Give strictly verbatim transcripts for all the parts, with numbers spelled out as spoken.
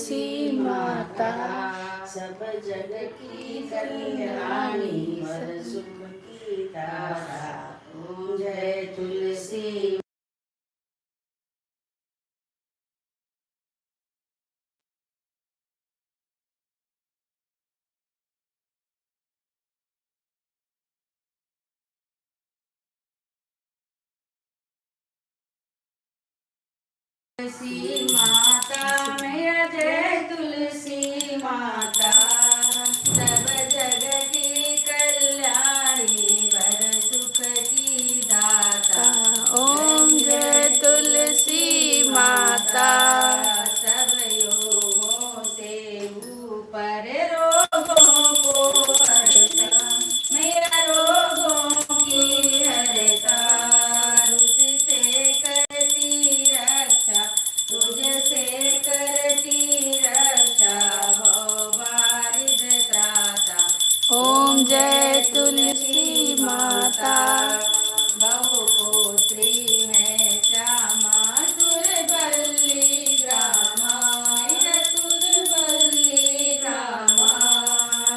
तुलसी माता। सब जग की कल्याणी, वर सुख की दाता। ओम जय तुलसी। तुलसी माता मैया, जय तुलसी माता। सब जग की कल्याणी, वर सुख की दाता। ओम जय तुलसी माता। सब योगों से ऊपर रोगों को हरता, मैया रोगों की हरता। तुझसे करती रक्षा, तुझसे करती रक्षा, भव बारिद त्राता। ओम जय तुलसी माता। बहु पुत्री है श्यामा सुरवल्ली ग्रामा, सुरवल्ली ग्रामा।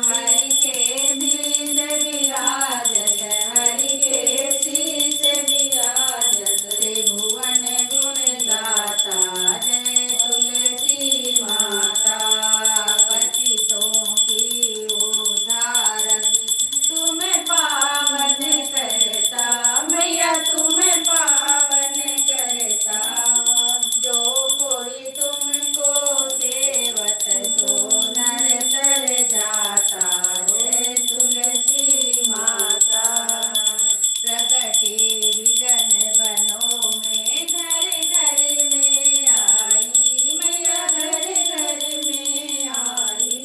हरि के शीश विराजत, हरि के शीश विराजत, त्रिभुवन गुण गाता। जय तुलसी माता। पतितों की उद्धार तुम्हें पावन करता, मैया तुम्हें पावन करता। जो कोई तुमको सेवत सो नर तर जाता। हे तुलसी माता, प्रगटे विघ्न वनों में, घर घर में आई, मैया घर घर में आई।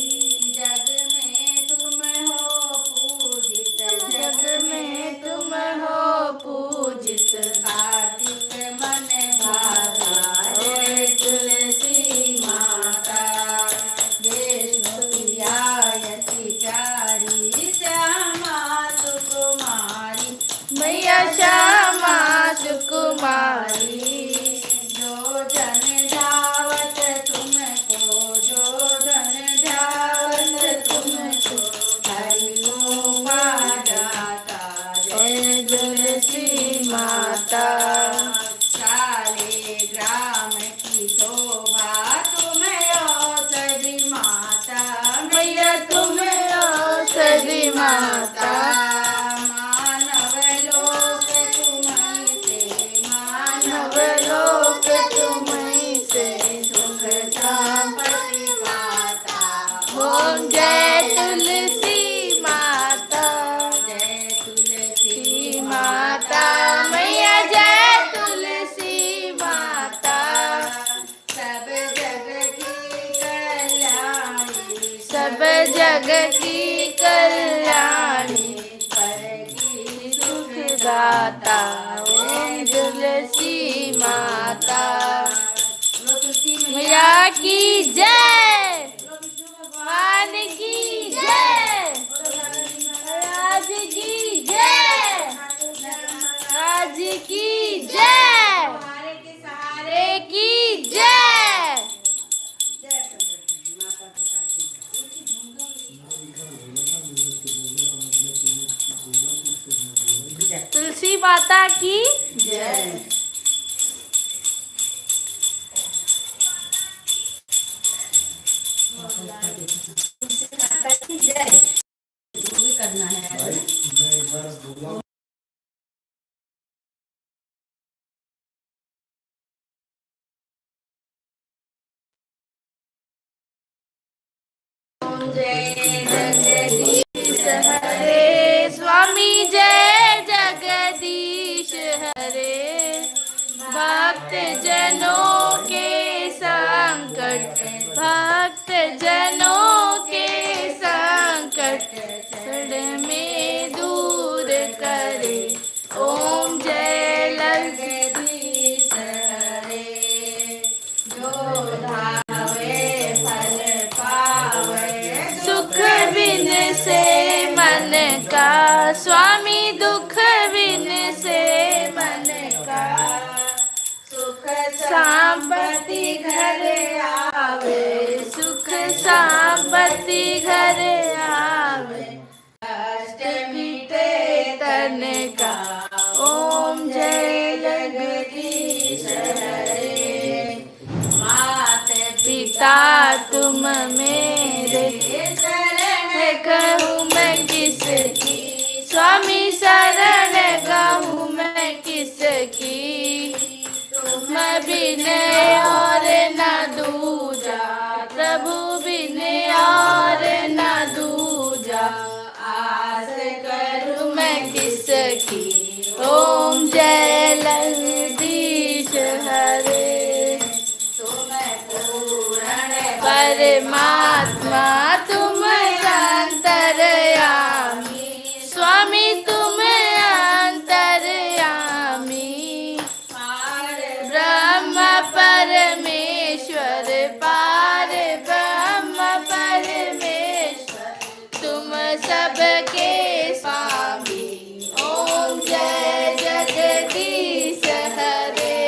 जग में तुम हो पूजित, जग में तुम हो पूजित, कार्तिक मन भाता। जय तुलसी माता। विष्णु प्रिया अति प्यारी, श्यामा सुकुमारी, मैया श्यामा सुकुमारी। जो जन ध्यावत तुमको, जो जन ध्यावत तुमको, हरि को पा जाता। जय तुलसी माता। साले ग्राम की शोभा तुम औषधि माता, मैया तुम औषधि माता। मानव लोक तुम्हीं से, मानव लोक तुम्हीं से, सुख संपत्ति पाता। ओम जय तुलसी माता। जय तुलसी माता मैया, जय तुलसी माता। सब जग की कल्याणी, सब जग की कल्याणी, पर की सुखदाता। ओम तुलसी माता मैया की जय। भगवान की जय, महाराज की जय, महाराज की जय, हमारे की जय। तुलसी माता की जय। जय जगदीश हरे, स्वामी जय जगदीश हरे। भक्त जनों के संकट, भक्त जनों के संकट क्षण में दूर करे। ओम जय जगदीश हरे। जो धावे फल पावे, सुख बिन से मन का, स्वामी दुख बिन से मन का। सुख संपत्ति घर आवे, संपत्ति घर आवे, कष्ट मिटे तन का। ओम जय जगदीश हरे। मात पिता तुम मेरे, शरण कहूँ मैं किसकी, स्वामी शरण कहूँ मैं किसकी। तुम बिन और न दूजा, प्रभु बिन और न दूजा, आस करूँ मैं किसकी। ओम जय जगदीश हरे। तुम पूर्ण परमात्मा, तुम अंतर्यामी, स्वामी तुम अंतर्यामी। पार ब्रह्म परमेश्वर, पार ब्रह्म परमेश्वर, तुम सबके स्वामी। ओम जय जगदीश हरे।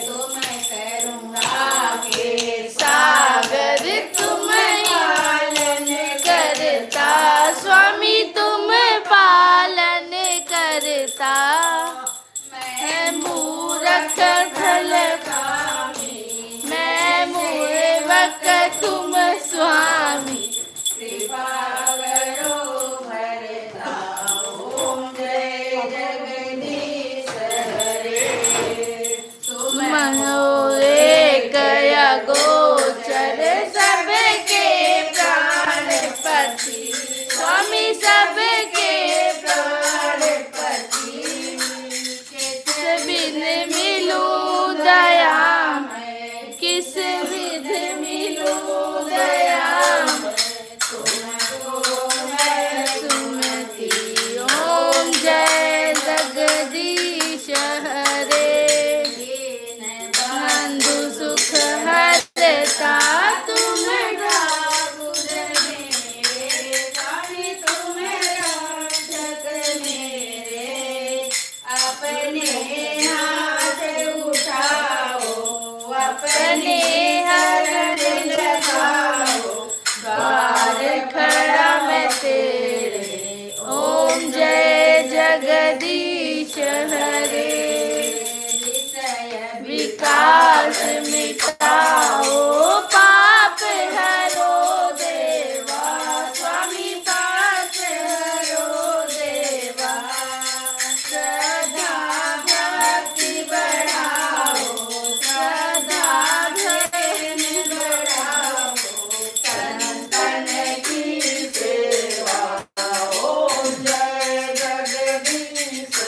तुम करुणा के सागर, तुम पालन करता, स्वामी तुम पालन करता। मैं मूरख भलकामी, मैं मूरख तुम स्वामी। कृपा करो भरता, ओम जय जगदीश हरे। तुम हो एक अगोचर, सबके प्राणपति, स्वामी सबके प्राणपति। किस विध मिलूं दया मैं, किस विध मिलूं दया मैं, तुमको मैं सुमति। ओम जय जगदीश हरे। दीन बंधु सुख हरता तुम ठाकुर मेरे, स्वामी तुम रक्षक मेरे। अपने हाथ उठाओ, अपने हरण लगाओ, द्वार खड़ा मैं तेरे। ओम जय जगदीश हरे। विषय विकार मिटाओ, पाप हरो देवा, स्वामी पाप हरो देवा। श्रद्धा भक्ति बढ़ाओ, श्रद्धा भक्ति बढ़ाओ, संतन की सेवा। ओम जय जगदीश।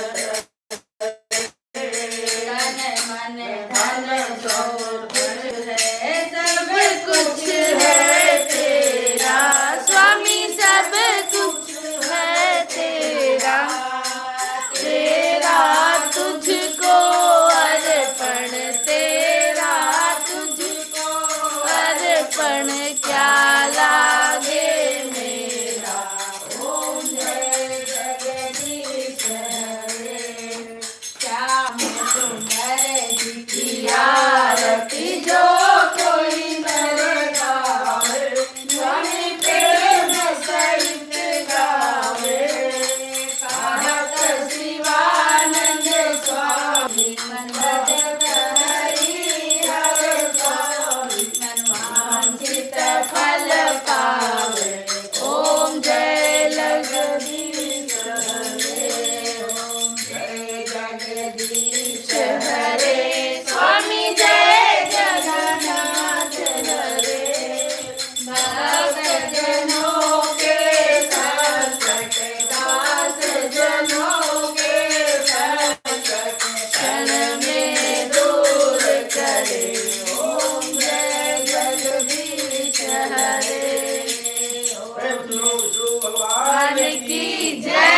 तन मन धन जो कुछ है, सब कुछ है तेरा, स्वामी सब कुछ है तेरा। तेरा तुझको अर्पण, तेरा तुझको अर्पण, क्या लागे मेरा। ओम जय जगदीश हरे। श्याम सुंदर जी की आरती जो कोई नर गावे, स्वामी प्रेम सहित गावे। कहत शिवानंद स्वामी, मन भजत हरि हर स्वामी, मन वांछित फल पावे। ओम जय जगदीश हरे, ओम जय जगदीश हरे, स्वामी जय जगन्नाथ हरे। भक्त जनों के संकट, दास जनों के संकट, क्षण में दूर करे। ओम जय जगदीश हरे। भगवान की जय।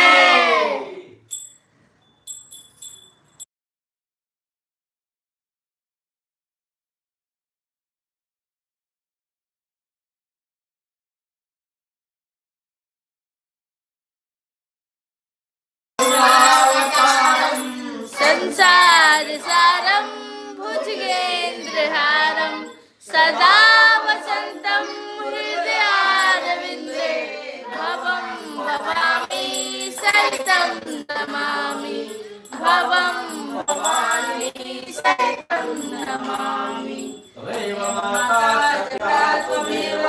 संसार सारं भुजगेंद्र हारं सदा वसंतं सहितं नमामि। त्वमेव माता च पिता त्वमेव,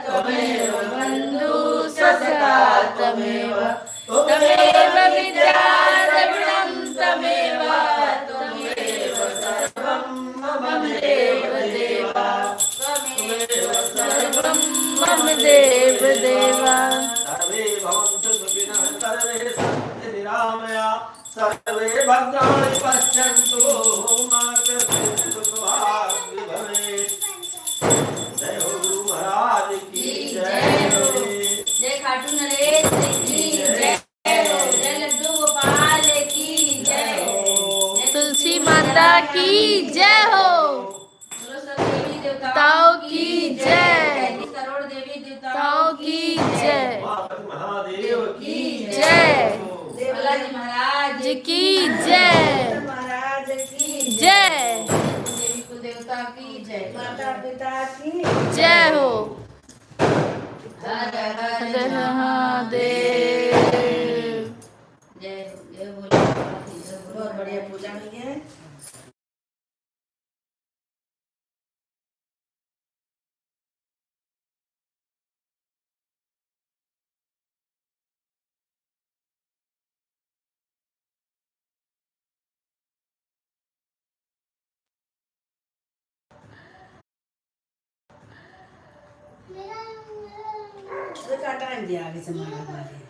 त्वमेव बन्धु सखा त्वमेव, त्वमेव विद्या द्रविणं त्वमेव, त्वमेव सर्वं मम देव देव, त्वमेव सर्वं मम देव देव। सर्वे भवन्तु सुखिनः, सर्वे सन्तु निरामया, सर्वे भद्राणि पश्यन्तु मा कश्चित् दुःखभाग् भवेत्। जय हो गुरु महाराज की जय। जय हो। जय खाटू नरेश की जय। जय हो। जय लड्डू गोपाल की जय। जय हो। तुलसी माता की जय हो। ताओ की जय। करोड़ देवी देवताओं की जय। महादेव की जय। बालाजी महाराज जी की जय। महाराज की जय। देवी कुल देवता की जय। माता पिता की जय हो। हर हर महादेव। जय हो, जय भोले बाबा की जय। बहुत बढ़िया पूजा हुई है। अरे काटा है जी, आगे से मारा मारे।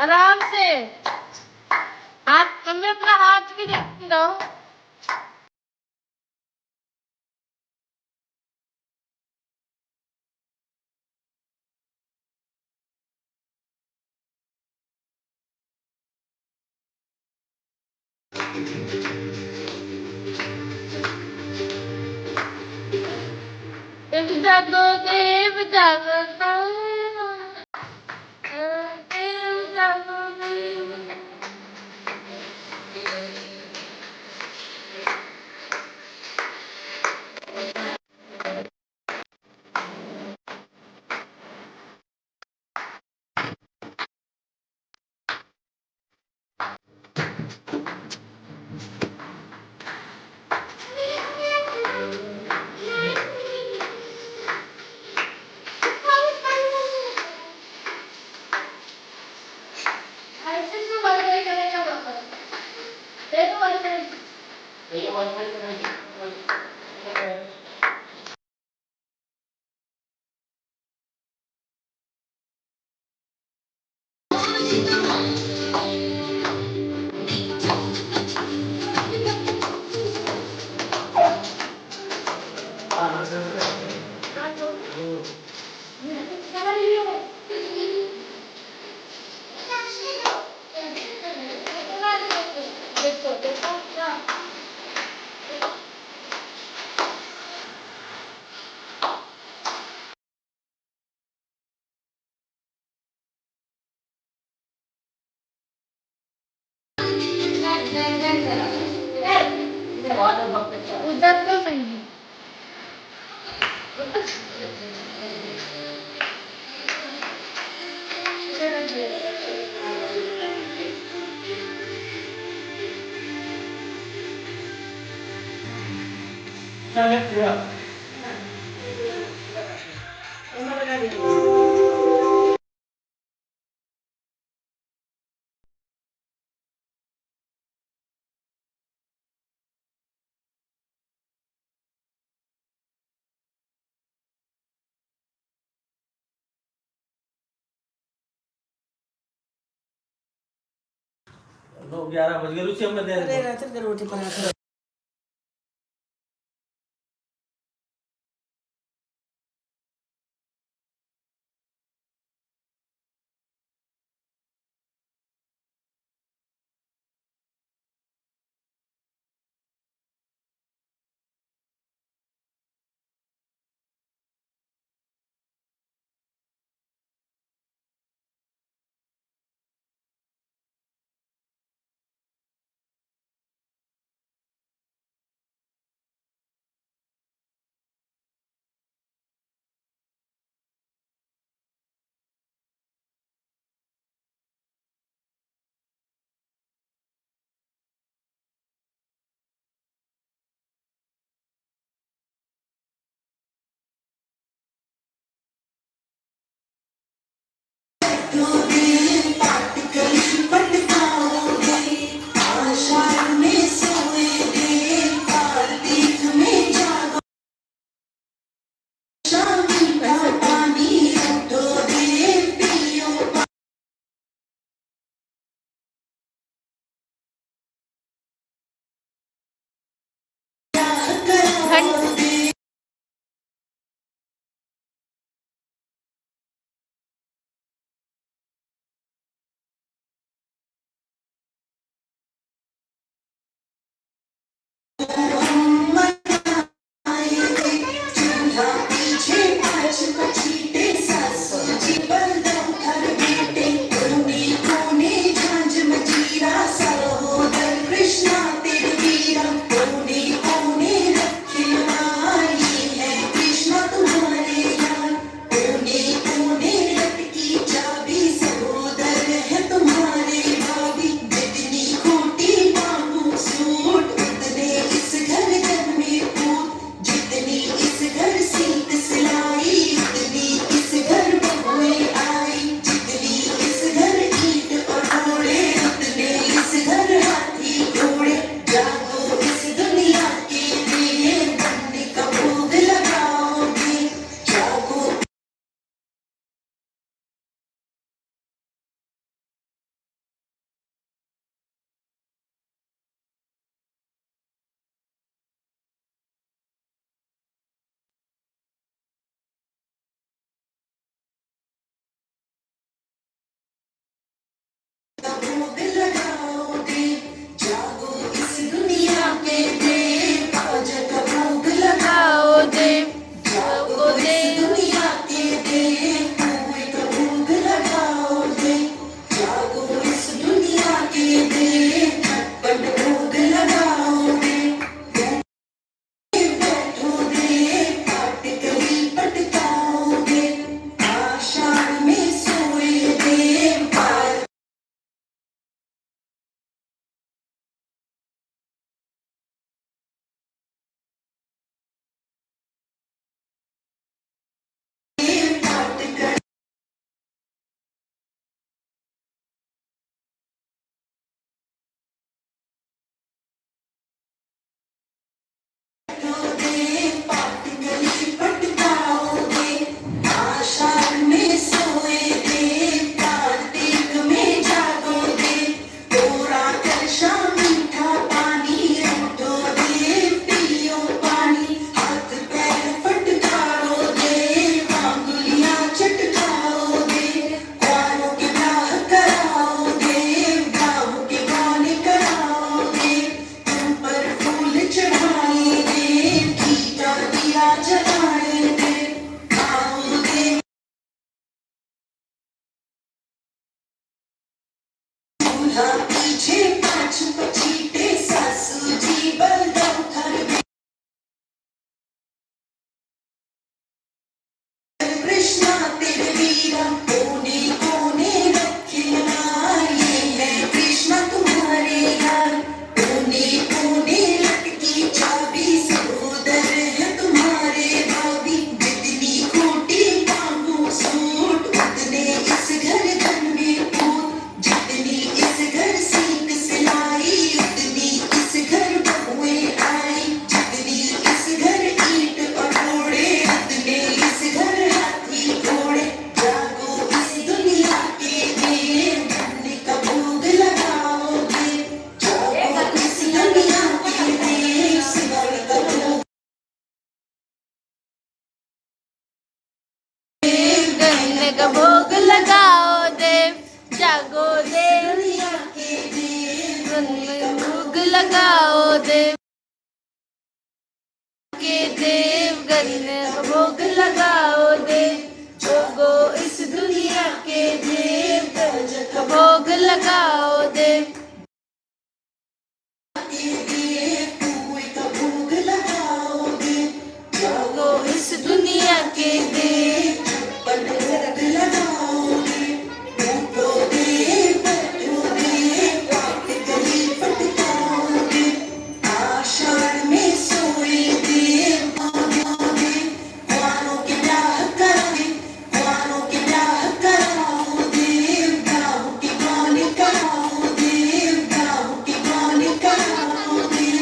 आराम से। हाथ, मम्मी अपना हाथ भी देखती रहो। नौ ग्यारह बज गए, रुचिए, हम दे अरे, देंगे। रात के रोटी पराठा। जागो देव, दुनिया के देव, गन में भोग लगाओ देव, के देव, गन में भोग लगाओ देव, जागो इस दुनिया के देव, गन में भोग लगाओ देव। जागो इस दुनिया के देव, छप्पन भोग लगाओगे, उठो देव, बैठो देव, पाट गली पटकाओगे, आषाढ़ में सोए देव, आओगे, कुंवारों के ब्याह कराओगे, कुंवारों के ब्याह कराओ देव, ब्याह के गौन कराओ देव, ब्याह के गौन कराओ देव।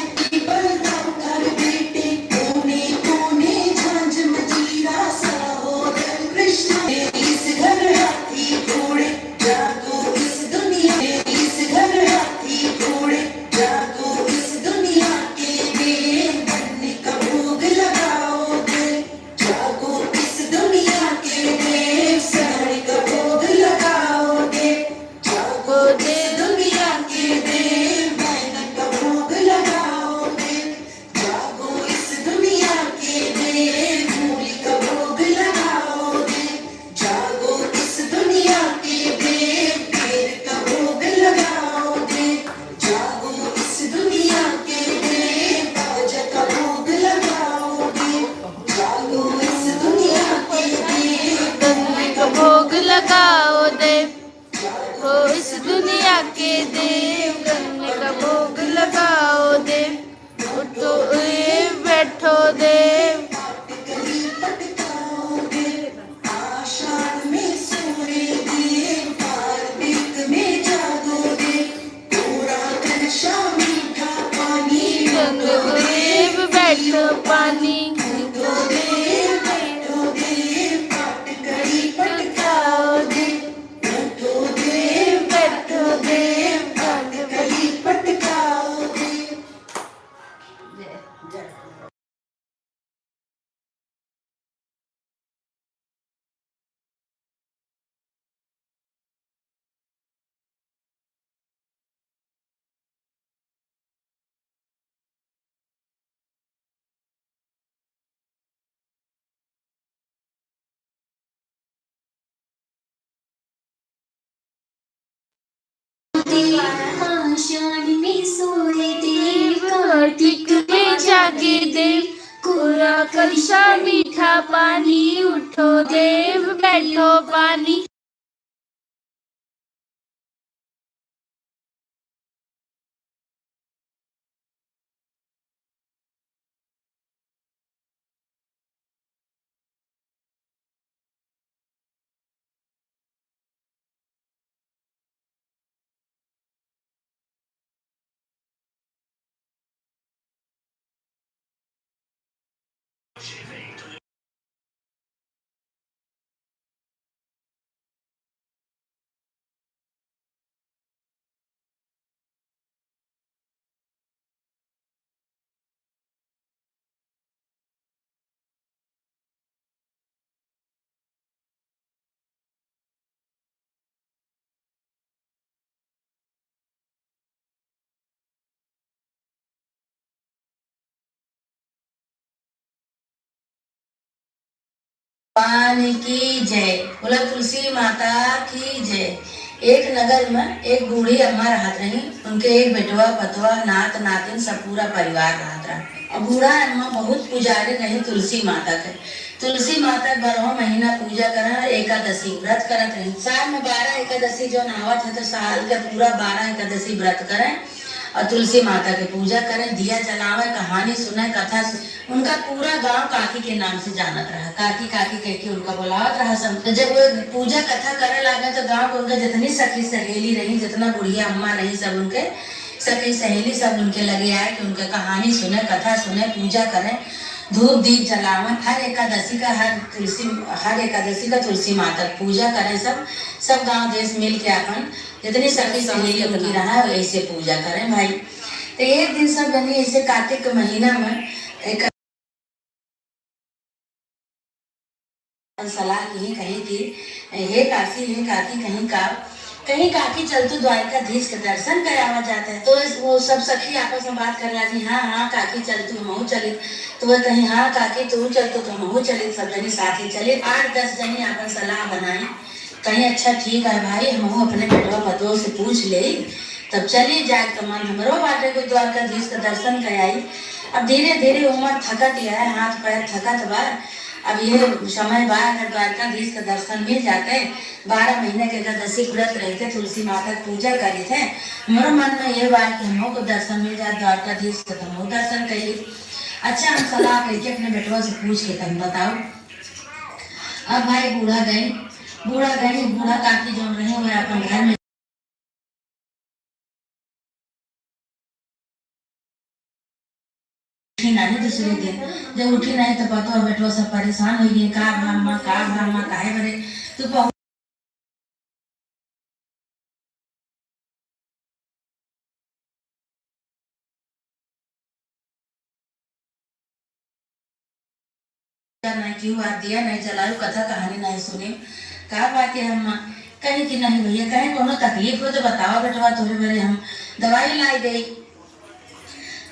बलदाऊ घर बेटे, कोने कोने झांझ मजीरा, सहोदर कृष्ण इस घर हाथी घोड़े, जागो इस दुनिया, इस घर हाथी घोड़े, जागो इस दुनिया के देव, गन का भोग लगाओ देव। जागो इस दुनिया के देव, साड़ी का भोग लगाओ देव। जागो इस दुनिया के देव, मैना का भोग लगाओ देव। जागो इस दुनिया के देव, मूली का भोग लगाओ देव। जागो इस दुनिया के देव, बेर का भोग लगाओ देव। जागो इस दुनिया के देव, बाजा का भोग लगाओ देव। जागो इस दुनिया के देव, गन्ने का भोग लगाओ देव। जागो इस दुनिया के देव, गन्ने का भोग लगाओ देव। उठो देव, बैठो देव। आषाढ़ में सोए देव, कार्तिक में जागो देव। पूरा कलशा मीठा पानी, गंग उठो देव, बैठो पानी। उठो देव, बैठो देव, पाट कड़ी पटकाओ देव। उठो देव, बैठो देव, पाट कड़ी पटकाओ देव। जय, जय। आषाढ़ में सोए देव, कार्तिक में जागे देव, कोरा कलशा मीठा पानी, उठो देव बैठो पानी। भगवान की जय। बोला तुलसी माता की जय। एक नगर में एक बूढ़ी अम्मा रहत रही। उनके एक बेटवा, पतवा, नात, नातिन, सब पूरा परिवार रहत रहा। अब बूढ़ा अम्मा बहुत पुजारी रही तुलसी माता के। तुलसी माता के बारहों महीना पूजा करें और एकादशी व्रत करत रही। साल में बारह एकादशी जौन आवत है, तो साल के पूरा बारह एकादशी व्रत करें और तुलसी माता के पूजा करें, दिया जलावें, कहानी सुने, कथा सु-, उनका पूरा गांव काकी के नाम से जानत रहा। काकी, काकी कह के उनका बुलावत रहा सब। तो जब वो पूजा कथा करे लागे, तो गांव के उनका जितनी सखी सहेली रही, जितना बुढ़िया अम्मा रही, सब उनके सखी सहेली सब उनके लगे आए कि उनके कहानी सुने, कथा सुने, पूजा करें, धूप दीप जलावें। हर एकादशी का, हर तुलसी, हर एकादशी का तुलसी माता के पूजा करें सब। सब गांव देश मिल के अपन जितनी सखी सहेली उनकी रहा, वैसे पूजा करें भाई। तो एक दिन सब जनी ऐसे कार्तिक के महीना में एक सलाह की कहीं कि, "हे काकी, हे काकी," कहीं का, कहीं काकी चल तू द्वारिकाधीश के दर्शन करावा जात है। तो इस, वो सब सखी आपस में बात करे लागी, "हाँ, हाँ काकी चल तू, हमहू चली।" तो वह कहीं, "हाँ काकी तू चल तू, तो हमहू चली।" सब जनी साथे चली। आठ दस जनी आपन सलाह बनाई, कहीं, "अच्छा ठीक है भाई, हमहू अपने बेटवा पतोह से पूछ ले, तब चली जाए।" तो मन हमरो बाटे कोई द्वारिकाधीश के दर्शन कर आई। अब धीरे धीरे उम्र थकत ही है, हाथ पैर थकत बा। अब ये समय बा, अगर द्वारिकाधीश के दर्शन मिल जाते, बारह महीने के एकादशी व्रत रहित है, तुलसी माता के पूजा करित है। हमरो मन में ये बा कि हमहू को दर्शन मिल जाए द्वारकाधीश के, तो हमहू दर्शन कइली। अच्छा, हम सलाह करके अपने बेटवा से पूछ के तब बताओ। अब भाई बूढ़ा गई, बूढ़ा गई, बूढ़ा काकी जौन रहे, वह अपन घर में उठी नाही दूसरे दिन। जब उठी नाही तो पतोह बेटवा सब परेशान होइ गए, "का भा अम्मा, का भा अम्मा, काहे बरे तू पहु-" नहीं क्यों, आप दिया नहीं जलायो, कथा कहानी नहीं सुने, का बात है अम्मा? कहीं कि नहीं भैया, कहीं कोनो तकलीफ हो तो बतावा बेटवा, तोरे बरे हम दवाई लाई देई।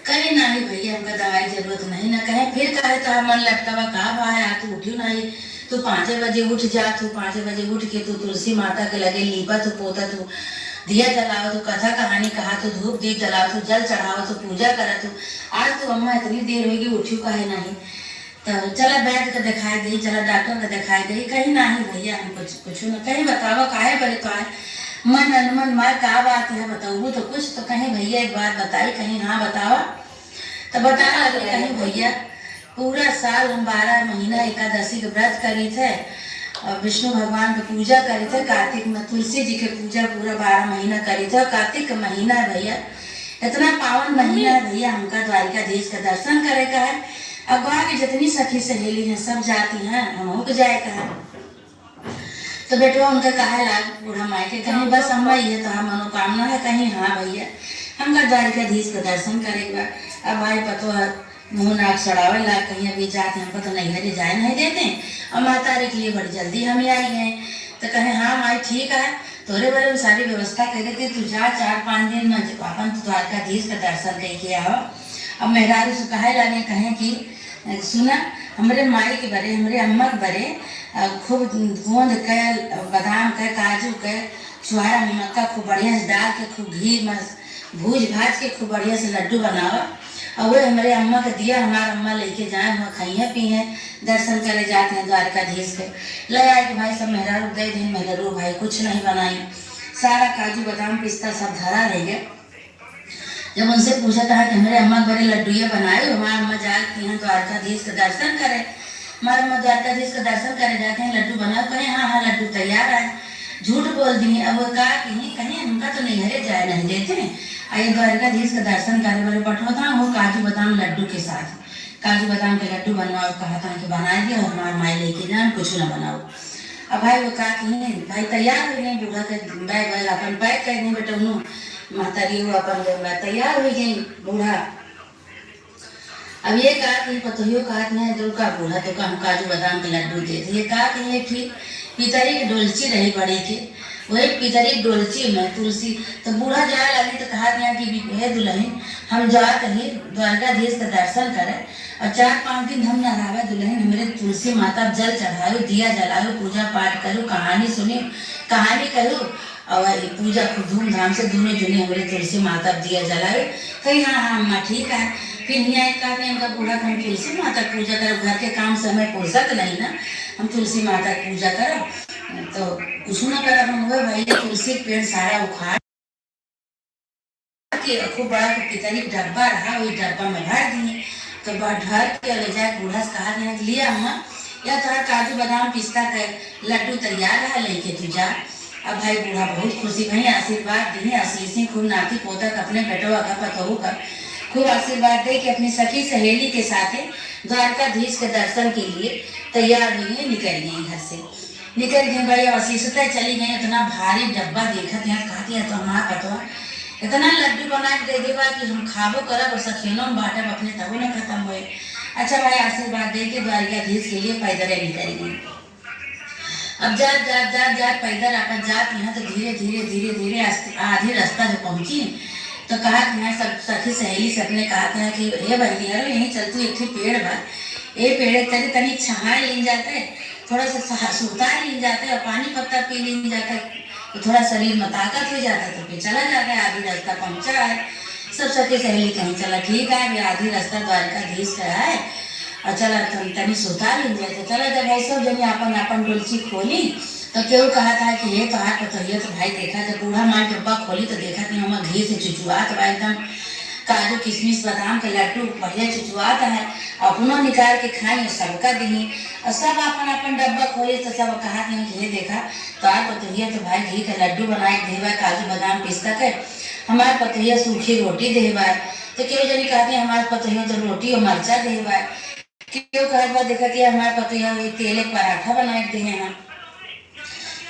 कहीं नाही भैया, हमका दवाई जरूरत नहीं ना। कहे फिर काहे तोहार मन लटका बा, का भा है, आ तू उठियो नाही, तू पाँचे बजे उठ जा, तू पाँचे बजे उठ के तू तुलसी माता के लगे लीपा तू, पोता तू, दिया जलावा तू, कथा कहानी कहा तू, धूप दीप जलावा तू, जल चढ़ावा तू, पूजा करा तू। आज तू अम्मा इतनी देर होगी, उठियो काहे नाही? तो चला बैठ के दिखाई दे, चला डॉक्टर के दिखाई दे। कहीं नाही भैया, हम कुछ, कुछ न कहीं बतावा, काहे बरे तो आए मन अनमन मार का बात है, बताऊ तो कुछ तो कहीं भैया एक बात बताई, कहीं हाँ बतावा। तो बता लगे कहीं भैया, पूरा साल हम बारह महीना एकादशी के व्रत करी थे और विष्णु भगवान के पूजा करी थे, कार्तिक में तुलसी जी के पूजा पूरा बारह महीना करी थे। और कार्तिक के महीना है भैया, इतना पावन महीना है भैया, हमका द्वारिकाधीश का दर्शन करे का है। अब गाँव की जितनी सखी सहेली हैं, सब जाती हैं, हमहू के जाए का है। तो बेटवा उनका कहे लाग बूढ़ा माई के, कहीं, "बस अम्मा, ये तो हम मनोकामना है।" कहीं, "हाँ भैया, हमका द्वारिकाधीश का दर्शन करे के बा।" अब भाई पतोह मुँह नाक सड़ावे लाग, कहीं, "अभी जाते, हमको तो नैहरे जाए नहीं देते।" और माता रे के लिए बड़ी जल्दी हम आई गए। तो कहे, "हाँ माई, ठीक है, तोरे बरे हम सारी व्यवस्था कर देते, तू जा, चार पाँच दिन में अपन द्वारिकाधीश का दर्शन करके आओ।" अब मेहरारू से कहे लागे, कहे कि, "सुना, हमरे माई के बरे, हमरे अम्मा के बरे, अ, खूब गोंद के, बादाम के, काजू के, छुहारा मुनक्का खूब बढ़िया से डाल के, खूब घी में भूज भाज के खूब बढ़िया से लड्डू बनावा, और वो हमरे अम्मा के दिया, हमार अम्मा लेके जाए, वहाँ खाइए पिए, दर्शन करे जाते हैं द्वारिकाधीश के।" ले आए कि भाई सब मेहरारू दे दिन, मेहरारू भाई कुछ नहीं बनाई, सारा काजू बादाम पिस्ता सब धरा रह गए। जब उनसे पूछा था कि हमरे अम्मा के बरे लड्डुए बनाए, हमार अम्मा जाए कि यहाँ द्वारकाधीश के दर्शन करे, हमार अम्मा द्वारकाधीश के दर्शन करे जाते हैं, लड्डू बनाओ, कहे, "हाँ, हाँ, लड्डू तैयार है।" झूठ बोल दी। अब वो का कहीं, कहीं हमका तो नैहरे जाए नहीं देते, आ ये द्वारकाधीश के दर्शन करे बरे पठोता, वो काजू बादाम लड्डू के साथ, काजू बादाम के लड्डू बनवाओ, कहा था कि बना दिया, और हमार माई लेके जाए, कुछ ना बनाओ। अब भाई वो का कहीं, भाई तैयार हो गए, बूढ़ा के बैग वैग अपन पैक कर दिए, बेटा उन्हों महतारी वो अपन जो मैं तैयार हो गई बूढ़ा। अब ये कहा कि पतोहियो कहा कि "हैं, तो का बूढ़ा, तो का हम काजू बादाम के लड्डू दे थे?" ये कहा कि एक ठी पितरी के डोलची रही बड़ी के, वही पितरी के डोलची में तुलसी, तो बूढ़ा जाए लगी तो कहा कि "हे दुल्हन, हम जात ही द्वारकाधीश के दर्शन करे, और चार पाँच दिन हम न रहावे दुल्हन, हमरे तुलसी माता जल चढ़ायो, दिया जलायो, पूजा पाठ करू, कहानी सुनी, कहानी करू, और ये पूजा खूब धूमधाम से दोनों जने हमरे तुलसी माता दिया जलायो।" कही, "हाँ, हाँ, अम्मा, ठीक है।" फिर हियाँ एक कहते हैं, "इनका बूढ़ा के हम तुलसी माता पूजा करब, घर के काम से हमें फुर्सत नहीं ना, हम तुलसी माता पूजा करब, तो कुछ ना करब हम।" हुए भाई, ये तुलसी के पेड़ सारा उखाड़ के खूब बड़ा के पितरी के डब्बा रहा, वही डब्बा में भर दिए। तो बा-, भर के ले जाके बूढ़ा से कहा गया कि "लिया अम्मा, या तोहर काजू बादाम पिस्ता के लड्डू तैयार है, लेके तू जा।" अब भाई बूढ़ा बहुत खुशी भई, आशीर्वाद दिए, आशीष ही खूब नाती पोता के, अपने बेटवा का, पतोहू का खूब आशीर्वाद दे के अपनी सखी सहेली के साथे द्वारकाधीश के दर्शन के लिए तैयार हुई, निकल गई घर से। निकल गई भाई, अब असीसते चली गई, इतना भारी डब्बा देखत हैं, कहती है तो हमार पतवा इतना लड्डू बना के दे देबा कि हम खाबो करब और सखियनो में बांटब अपने, तबो न खत्म होए। अच्छा भाई, आशीर्वाद दे के द्वारिकाधीश के लिए पैदल निकल गई। अब जात, जात, जात, जात पैदल आपन जात हैं तो धीरे, धीरे, धीरे, धीरे अस-, आधी रास्ता जब पहुँची तो कहत हैं सब सखी सहेली से अपने कहत हैं कि "हे बहिनी, अरे यहीं चल तू, एक ठे पेड़ बा, ए पेड़ के तरे तनी छाँह लीन जाते, थोड़ा सा सहा-, सुताय लीन जाते और पानी पत्ता पी लीन जाते, तो थोड़ा शरीर में ताकत हो जाता, तो फिर चला जाता है, आधी रास्ता पहुँचा है।" सब सखी सहेली कहीं चला ठीक है, अभी आधी रास्ता द्वारिकाधीश का है, और चला तन-, तनी सुताय लीन जाए।" तो चला जब भाई सब जनी आपन आपन डोलची खोली, तो केहू कहत है कि "हे तोहार पतोहिया तो भाई देखा, जब बूढ़ा माई डब्बा खोली तो देखा कि हमार घी से चुचुआत बा एकदम, काजू किशमिश बादाम के लड्डू बढ़िया चुचुआत है, अपनो निकाल के खाई और सबका दीही।" और सब आपन आपन डब्बा खोली तो सब कहत हैं कि "हे देखा, तोहार पतोहिया तो भाई घी के लड्डू बनाए के देबा, काजू बादाम पिस्ता के, हमार पतोहिया सूखी रोटी देबा।" तो केहू जनी कहत हैं "हमार पतोहिया तो रोटी और मरचा देबा।" केहू कहत बा "देखत है हमार पतोहिया वही तेले पराठा बनाए के देहे हैं।"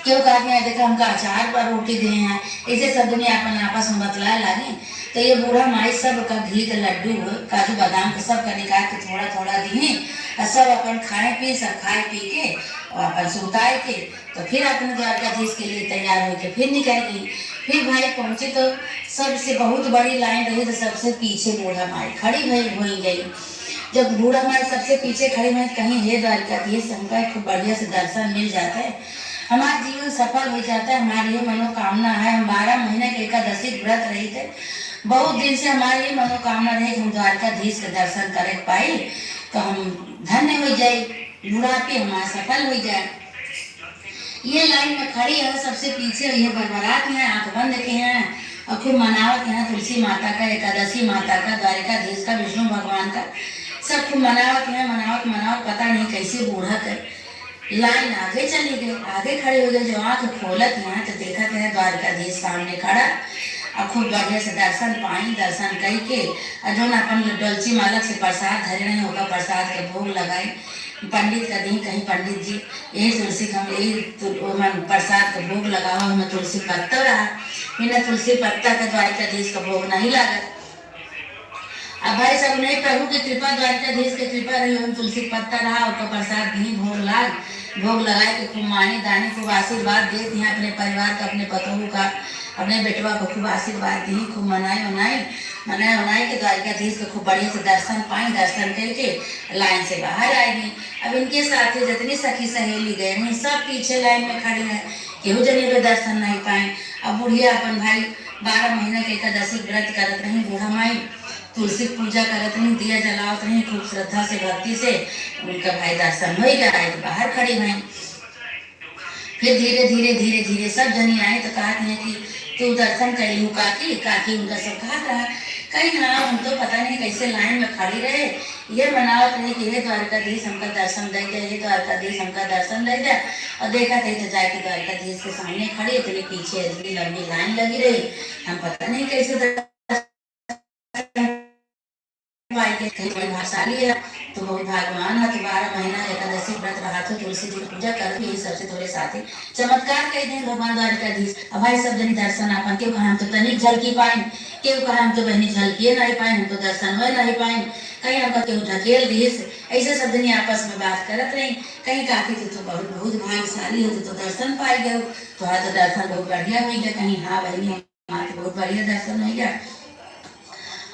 केहू कहत हैं "देखा हमका अचार पर रोटी देहे हैं।" ऐसे सब जनी आपन आपस में बतलाए लागी। तो ये बूढ़ा माई सब का घी के लड्डू, काजू बादाम के सब का निकाल के थोड़ा थोड़ा दीही और सब अपन खाए पी, सब खाए पी के और अपन सुताए के तो फिर अपने द्वारकाधीश के लिए तैयार होके फिर निकल गई। फिर भाई पहुँची तो सबसे बहुत बड़ी लाइन रही, तो सबसे पीछे बूढ़ा माई खड़ी भई, होई गई। जब बूढ़ा माई सबसे पीछे खड़ी हुई, कहीं "हे द्वारकाधीश, हमका खूब बढ़िया से दर्शन मिल जाते, हमार जीवन सफल हो जाता, हमारी ये मनोकामना है, हम बारह महीने के एकादशी व्रत रही थे, बहुत दिन से हमारी ये मनोकामना रही कि हम द्वारकाधीश के दर्शन करे के पाई, तो हम धन्य हो जाई, बुढ़ापे हमार सफल हो जाए।" ये लाइन में खड़ी है, सबसे पीछे ये बरबरात हैं, आँख बंद के हैं और खूब मनावत हैं तुलसी माता का, एकादशी माता का, द्वारिकाधीश का, विष्णु भगवान का, सब खूब मनावत हैं, मनावत मनावत पता नहीं कैसे बूढ़ा के लाइन आगे चली गई, आगे खड़ी हो गई। जो आँख खोलत हैं तो देखत हैं द्वारिकाधीश सामने खड़ा और खूब बढ़िया से दर्शन पाई। दर्शन कई के और जौन अपन डोलची मालक से प्रसाद धरे रहे, ओकर प्रसाद के भोग लगाई, पंडित का दी, कहीं "पंडित जी, यही तुलसी के हम यही तुल-, ओमन प्रसाद के भोग लगावा, ओमे तुलसी पत्ता रहा।" बिना तुलसी पत्ता के द्वारिकाधीश का भोग नहीं लागत। अब भाई सब नहीं, प्रभु की कृपा, द्वारिकाधीश की कृपा रही, ओमे तुलसी पत्ता रहा, ओकर प्रसाद दी, भोग लाग, भोग लगाए के खूब मानी दानी, खूब आशीर्वाद देत हैं अपने परिवार का, अपने पतोहू का, अपने बेटवा को खूब आशीर्वाद दी, खूब मनाई उनाई, मनाई उनाई के द्वारिकाधीश के खूब बढ़िया से दर्शन पाई, दर्शन करके लाइन से बाहर आएगी। अब इनके साथ ही जितनी सखी सहेली गए हैं, सब पीछे लाइन में खड़ी हैं, केहू जने के दर्शन नहीं पाए। अब बुढ़िया अपन भाई बारह महीना के एकादशी व्रत करत रही, बूढ़ा माई तुलसी के पूजा करत रही, दिया जलावत रही, खूब श्रद्धा से, भक्ति से उनका भाई दर्शन हो गया, तो बाहर खड़ी भई। फिर धीरे, धीरे, धीरे, धीरे सब जनी आई तो कहत हैं कि "तू दर्शन कइलू काकी?" काकी उनका सब कहत रहा, कहीं "हाँ, हम तो पता नहीं कैसे लाइन में खड़ी रहे, ये मनावत रहे कि हे द्वारकाधीश हमका दर्शन दे दे, हे द्वारकाधीश हमका दर्शन दे दे।" और देखत है तो जाके द्वारकाधीश के सामने खड़ी, इतनी पीछे इतनी लंबी लाइन लगी रही, हम पता नहीं कैसे दर्शन पाई के कहीं बड़ी भाग्यशाली है, तू बहुत भाग्यवान है, तू बारह महीना एकादशी व्रत रहा, तू तुलसी जी की पूजा कर, यही सबसे तोरे साथे चमत्कार कई दिन भगवान द्वारिकाधीश। अब भाई सब जनी दर्शन आपन, केहू कहा हम तो तनिक झलकी पाइन, केहू कहा हम तो बहनी झलकिए नहीं पाइन, हम तो दर्शन हुए नहीं पाइन, कहीं हमका केहू ढकेल दिस। ऐसे सब जनी आपस में बात करत रही, कहीं काकी तू तो बहुत, बहुत भाग्यशाली हो, तू तो दर्शन पाई गयो, तोहरा तो दर्शन बहुत बढ़िया हुई गया, कहीं हाँ बहनी हमार तो बहुत बढ़िया दर्शन हुई गया।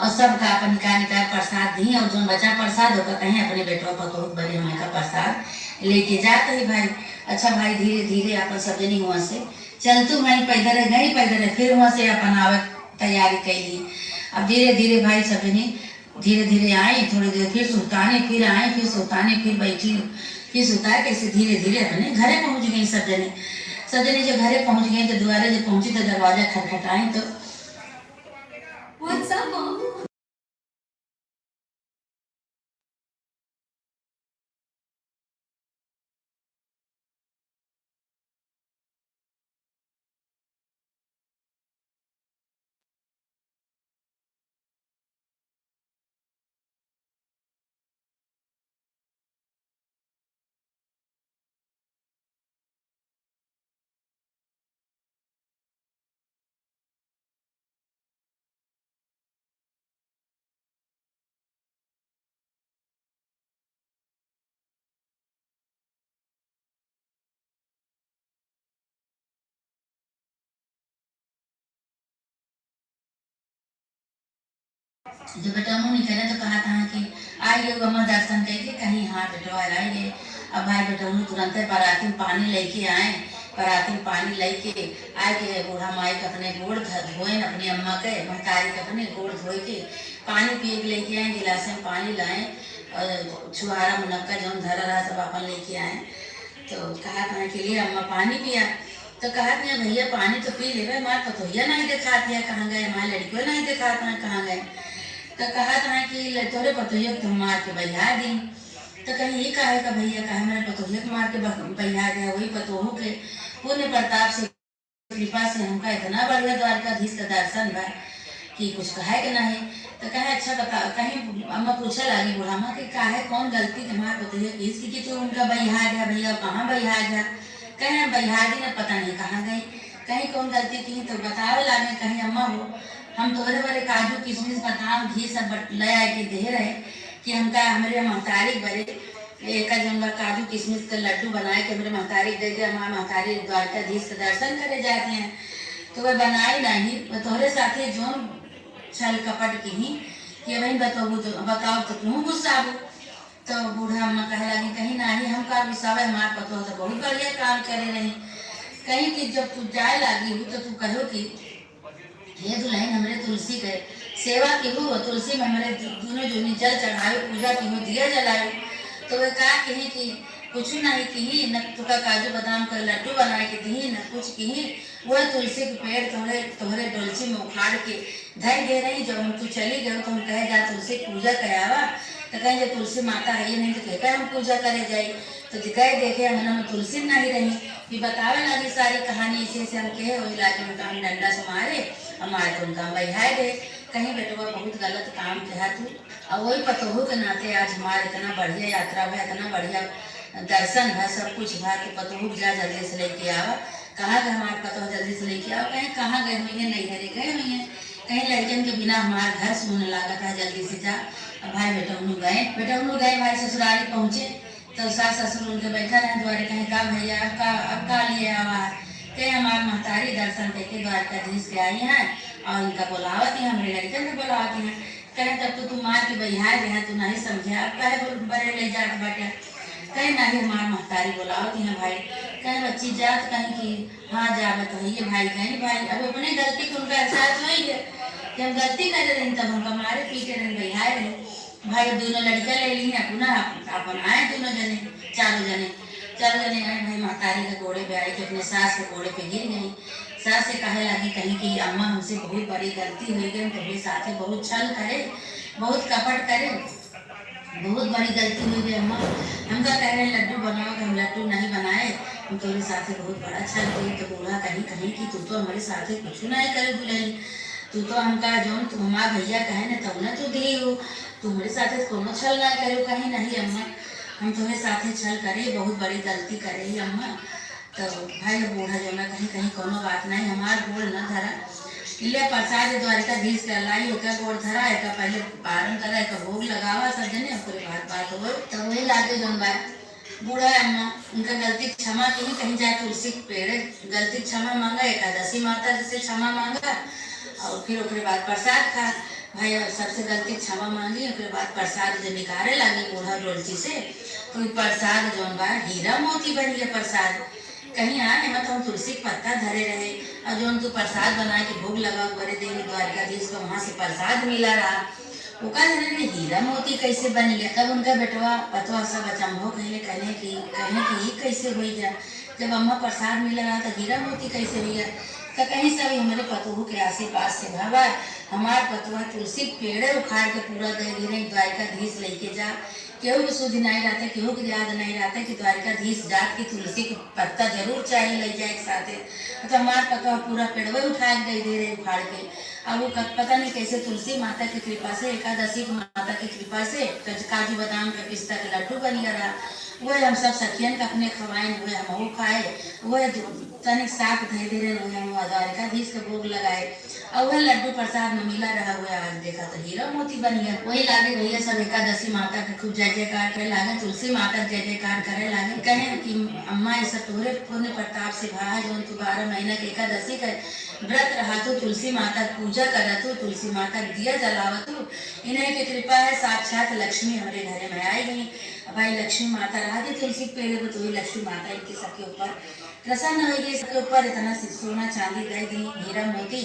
और सबका अपन निकाल निकाल प्रसाद दी और जौन बचा प्रसाद होकर कहीं अपने बेटवा पतोह बने हमें का प्रसाद लेके जात है भाई। अच्छा भाई धीरे धीरे अपन सब जनी हुआ से चलतू भाई पैदल है, गई पैदल है, फिर हुआ से अपन आवे तैयारी कैली। अब धीरे धीरे भाई सब जनी धीरे धीरे आई, थोड़ी देर फिर सुतानी, फिर आई, फिर सुतानी, फिर बैठी, फिर सुता के ऐसे धीरे धीरे अपने घरे पहुँच गई सब जनी। सब जनी जब घरे पहुँच गई तो दुआरे जब पहुँची तो दरवाजा खटखटाई तो What's up, Mom? जब बेटौनू निकरे तो कहत हैं कि आइ गए अम्मा दर्शन कइके। कहीं हाँ बेटवा आइ गए। अब भाई बेटौनू तुरंते पराती में पानी लइके आए। पराती में पानी लइके आइके बूढ़ा माई के अपने गोड़ ध-, धोएन, अपने अम्मा के, महतारी के अपने गोड़ धोए के पानी पिए के लइके आए, गिलास में पानी लाए और छुहारा मुनक्का जौन धरा रहा सब अपन लइके आए। तो कहत हैं कि ले अम्मा पानी पिया। तो कहत हैं भैया पानी तो पी लेबे, हमार पतोहिया नाहीं देखात है कहाँ गए, हमार लड़कियो नाहीं देखात है कहाँ गए। तो कहत हैं कि ले तोरे पतोहिया के तो हम मार के बहिया दी। तो कहीं ये काहे का भैया, काहे हमारे पतोहिया के मार के बह-, बहिया गया, वही पतोहू के पुण्य प्रताप से कृपा से हमका इतना बढ़िया द्वारकाधीश का दर्शन बा कि कुछ कहे के नाहीं। तो कहे अच्छा बता, कहीं अम्मा पूछे लागी बूढ़ा माँ कि काहे कौन गलती के हमार पतोहिया की इसकी कि तू उनका बहिया गया, भैया कहाँ बहिया गया। कहे हम बहिया दी ना, पता नहीं कहाँ गई। कहीं कौन गलती की तो बतावे लागे, कहीं अम्मा हो हम तोरे बरे काजू किशमिश बादाम घी सब बट-, ले आए के दे रहे कि हमका हमरे महतारी बरे एक जौन बा काजू किशमिश के लड्डू बनाए के हमरे महतारी के दे दे, हमार महतारी द्वारकाधीश के दर्शन करे जाती हैं। तो वह बनाई नहीं, वह तोहरे साथे जौन छल कपट की ही कि अब बताओ तो, बताओ तो तू गुस्सा हो। तो बूढ़ा अम्मा कहे लगी कहीं नहीं, हम का गुस्सा है, हमार पतोह तो बहुत बढ़िया काम करे रही। कहीं कि जब तू जाए लागी हो तो तू कहो कि हे दुल्हन, हमरे तुलसी के सेवा किहू, तुलसी में हमरे दु-, दुनो जनी जल चढ़ावे, पूजा किहू, दिया जलावे। तो वे का कही कि कुछ नहीं कही, न तुका काजू बादाम के लड्डू बनाए के दिही, न कुछ कही। वह तुलसी के पेड़ तोहरे, तोहरे डोलची में उखाड़ के धई दे रही। जब हम तू चली गयो तो हम कहे जा तुलसी पूजा करावा, तो कहे जब तुलसी माता है ये नहीं तो कहकर हम पूजा करे जाई। तो गए देखे अंगना में तुलसी नहीं रही। ये बतावे लागी सारी कहानी, ऐसे ऐसे हम कहे, वही लाके उनका हम डंडा से मारे, और मारे तो उनका हम बहियाए दे। कहीं बेटवा बहुत गलत काम किया तू, और वही पतोहू के नाते आज हमार इतना बढ़िया यात्रा भा, इतना बढ़िया दर्शन भा, सब कुछ भा, तो पतोहू के जा जल्दी से लेके आवा। कहाँ के हमार पतोह जल्दी से लेके आवा, कहीं कहाँ गए हुई है, नहीं घरे गए हुई है, कहीं लड़कन के बिना हमार घर सुनने लागत है, जल्दी से जा। अब भाई बेटौनू गए, बेटौनू गए, भाई ससुरारी पहुँचे। तो सास ससुर उनके बैठा रहे द्वारे, कहे का भैया अब का, अब का लिए आवा है? कहे हमार महतारी दर्शन करके द्वारकाधीश के आई हैं और इनका बुलावत हैं, हमरे लड़कन के बुलावत हैं। कहे तब तो तू मार के बहियाए रहे, तू नहीं समझे, अब कहे बोल बरे ले जात बाटे। कहे नहीं हमार महतारी बुलावत हैं भाई। कहे बच्ची जात कहीं कि हाँ जावे तो है ये भाई, कहीं भाई अब अपने गलती को उनका एहसास हो ही है कि हम गलती करे रही, तब हमका मारे पीटे रहे, बहियाए रहे। भाई दोनों लड़का ले ली अपना, अपन आए दोनों जने, चारों जने, चारों जने आए भाई महतारी के गोड़े पे आए कि अपने सास के गोड़े पे गिर गई। सास से कहे लगी कहीं कि अम्मा हमसे बहुत बड़ी गलती हो गई, हम तोहरे साथे बहुत छल करे, बहुत कपट करे, बहुत बड़ी गलती हो गई अम्मा। हमका कह रहे लड्डू बनाओ तो हम लड्डू नहीं बनाए, हम तोहरे साथे बहुत बड़ा छल किए। तो बूढ़ा कहीं कहीं कि तू तो हमारे साथे कुछ नहीं करे दुल्हन, तू तो हमका जौन तू हमार भैया कहे न तौने तू दी हो, तू हमरे साथे तो कोनो छल ना करो, कहीं नहीं अम्मा, हम तुम्हें साथे छल करे, बहुत बड़ी गलती करे ही अम्मा। तो भाई अब बूढ़ा जो ना कहीं कहीं कोनो बात नहीं, हमार गोड़ न धरा, ले प्रसाद द्वारिकाधीश के लाई, ओकर गोड़ धरा, एका पहले पारण करा, एका भोग लगावा सब जने, ओकरे बाद बात हो। तो वही लागे जौन बा बूढ़ा अम्मा उनका गलती क्षमा की, कहीं जाए तुलसी के पेड़ गलती क्षमा मांगा, एकादशी माता से क्षमा मांगा और फिर ओकरे बाद प्रसाद खा। भाई और सबसे गलती क्षमा मांगी, ओकरे बाद प्रसाद जो निकाले लागी बूढ़ा डोलची से, तो ई प्रसाद जौन बा हीरा मोती बन गया प्रसाद। कहीं आ एमा तो हम तुलसी के पत्ता धरे रहे और जौन तू प्रसाद बना के भोग लगा बरे देवी द्वारिकाधीश को वहां से प्रसाद मिला रहा, ओका धरे ने हीरा मोती कैसे बन गया। तब उनका बेटवा पतवा सब अचंभो कहले, कहले कि कहे कि ये कैसे हो गया, जब अम्मा प्रसाद मिला रहा तो हीरा मोती कैसे हो गया। तो कहीं सब हमारे पतोहू के आशीर्वाद से भवा, हमार पतवा तुलसी के पेड़े उखाड़ के पूरा दे दे रही, द्वारिकाधीश लेके जा। केहू के सुध नहीं रहते, केहू के याद नहीं रहते कि द्वारिकाधीश जात की तुलसी के पत्ता जरूर चाहिए ले जाए के साथे। तो हमार पतवा पूरा पेड़वे उठा के दे दे रहे उखाड़ के। अब वो कत-, पता नहीं कैसे तुलसी माता की कृपा से, एकादशी की माता की कृपा से कज-, काजू बादाम के पिस्ता के लड्डू बन गया रहा। वह हम सब सखियन के अपने खवाए, वह हम खाए, वह जो तनिक साग धै दे रहे, वह हम द्वारिकाधीश के भोग लगाए। और वह लड्डू प्रसाद में मिला रहा हुआ, आज देखा तो हीरा मोती बन गया। वही लागे भैया सब एकादशी माता के खूब जय जयकार करे लागे, तुलसी माता के जय जयकार करे लागे, कहे कि अम्मा ये सब तोहरे पुण्य प्रताप से भा है, जौन तू बारह महीना के एकादशी के व्रत रहा तो तुलसी माता के पूजा पूजा करत हूँ, तुलसी माता के दिया जलावत हूँ। इन्हीं के कृपा है, साक्षात लक्ष्मी हमरे घरे में आई गई। अब भाई, लक्ष्मी माता रहा दी तुलसी के पेड़ पे, तो वही लक्ष्मी माता इनके सबके ऊपर प्रसन्न हो गई, सबके ऊपर इतना सि-, सोना चांदी दे दी, हीरा मोती।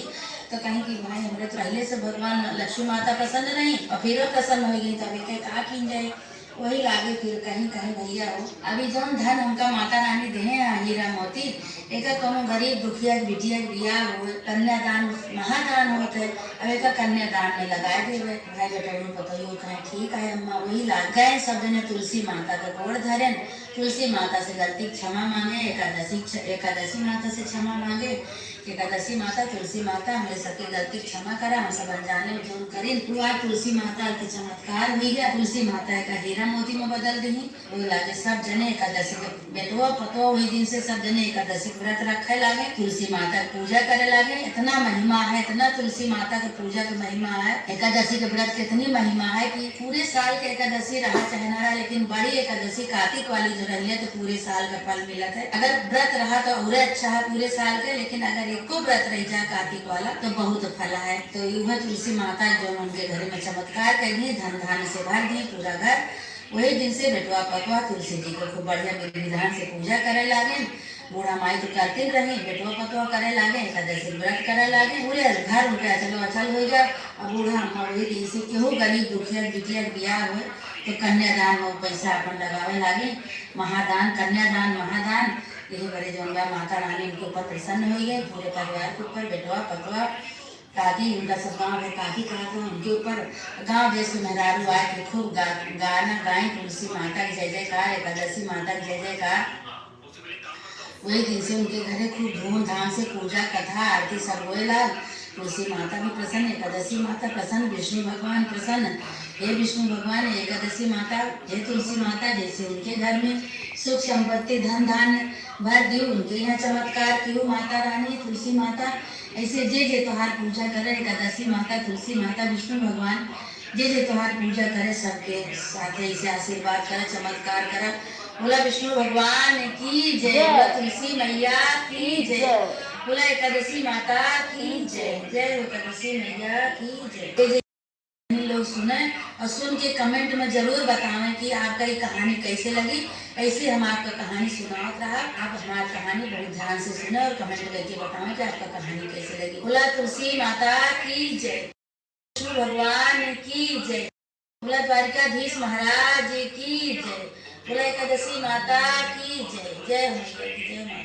तो कहीं कि भाई, हमरे तो पहले से भगवान लक्ष्मी माता प्रसन्न रही और फिर वो प्रसन्न हो गई, तो अभी के का कीन जाए। वही लागे फिर कहीं, कहीं भैया हो, अभी जौन धन हमका माता रानी देहे हैं, हीरा मोती, एकर कौनो गरीब दुखिया के बिटिया के बियाह हो, कन्यादान महादान होत है, अब एकर कन्यादान में लगाए देवे। भाई बेटौनी पतोहियो कहे, "ठीक है अम्मा।" वही लाग गए सब जने तुलसी माता के गोड़ धरेन, तुलसी माता से गलती के क्षमा मांगे, एकादशी क्ष-, एकादशी माता से क्षमा मांगे। एकादशी माता, तुलसी माता, हमरे सबके गलती क्षमा करा, हम सब अनजाने में जौन करिन। वो आज तुलसी माता के चमत्कार हुई गया। तुलसी माता का हीरा मोती में बदल दही। वो लागे सब जने एकादशी के, बेटवा पतवा वही दिन से सब जने एकादशी के व्रत रखे लागे, तुलसी माता के पूजा करे लागे। इतना महिमा है, इतना तुलसी माता के पूजा के महिमा है, एकादशी के व्रत के इतनी महिमा है कि पूरे साल के एकादशी रहा चाहे ना रहा, लेकिन बड़ी एकादशी कार्तिक वाली जो रही है तो पूरे साल का फल मिलत है। अगर व्रत रहा तो और अच्छा है पूरे साल के, लेकिन अगर एको व्रत रह जा कार्तिक वाला तो बहुत फला है। तो वह तुलसी माता जो उनके घर में चमत्कार कर दी, धन धान्य से भर दी पूरा घर। वही दिन से बेटवा पतवा तुलसी जी को खूब बढ़िया विधि विधान से पूजा करे लागे। बूढ़ा माई तो करती रही, बेटवा पतवा करे लागे, एकादशी व्रत करे लागे, पूरे घर उनके अचलो अचल हो गया। अब बूढ़ा अम्मा वही दिन से केहू गरीब दुखिया बिटिया के बियाह हुए तो कन्यादान में पैसा अपन लगावे लागे। महादान, कन्यादान, महादान, यही बड़े जौन बा माता रानी उनके ऊपर प्रसन्न हो गए, पूरे परिवार के ऊपर, बेटवा पतवा, काकी, उनका सब गाँव भर काकी कहत रहे, उनके ऊपर गाँव देश के मेहरारू आए के खूब गा-, गाना गाई, तुलसी माता की जय जयकार, एकादशी माता की जय जयकार। वही दिन से उनके घरे खूब धूमधाम से पूजा, कथा, आरती सब होए लाग। तुलसी माता भी प्रसन्न, एकादशी माता प्रसन्न, विष्णु भगवान प्रसन्न। हे विष्णु भगवान, एकादशी माता, हे तुलसी माता, जैसे उनके घर में सुख संपत्ति धन धान्य भर दियो, उनके यहाँ चमत्कार कियो माता रानी, तुलसी माता, ऐसे जे जे तोहार पूजा करे, एकादशी माता, तुलसी माता, विष्णु भगवान, जे जे तोहार पूजा करे, सबके साथे ऐसे आशीर्वाद करे, चमत्कार करे। बोला विष्णु भगवान की जय, जय। बोला तुलसी मैया की जय, जय। बोला एकादशी माता की जय, जय एकादशी मैया की जय। जे जे लोग सुने और सुन के comment में जरूर बतावें कि आपका ये कहानी कैसे लगी। ऐसे हम आपका कहानी सुनावत रहा, आप हमार कहानी बहुत ध्यान से सुने और comment करके बतावें कि आपका कहानी कैसे लगी। बोला तुलसी माता की जय, विष्णु भगवान की जय, बोला द्वारिकाधीश महाराज की जय, बोला एकादशी माता की जय। जय हो, जय हो।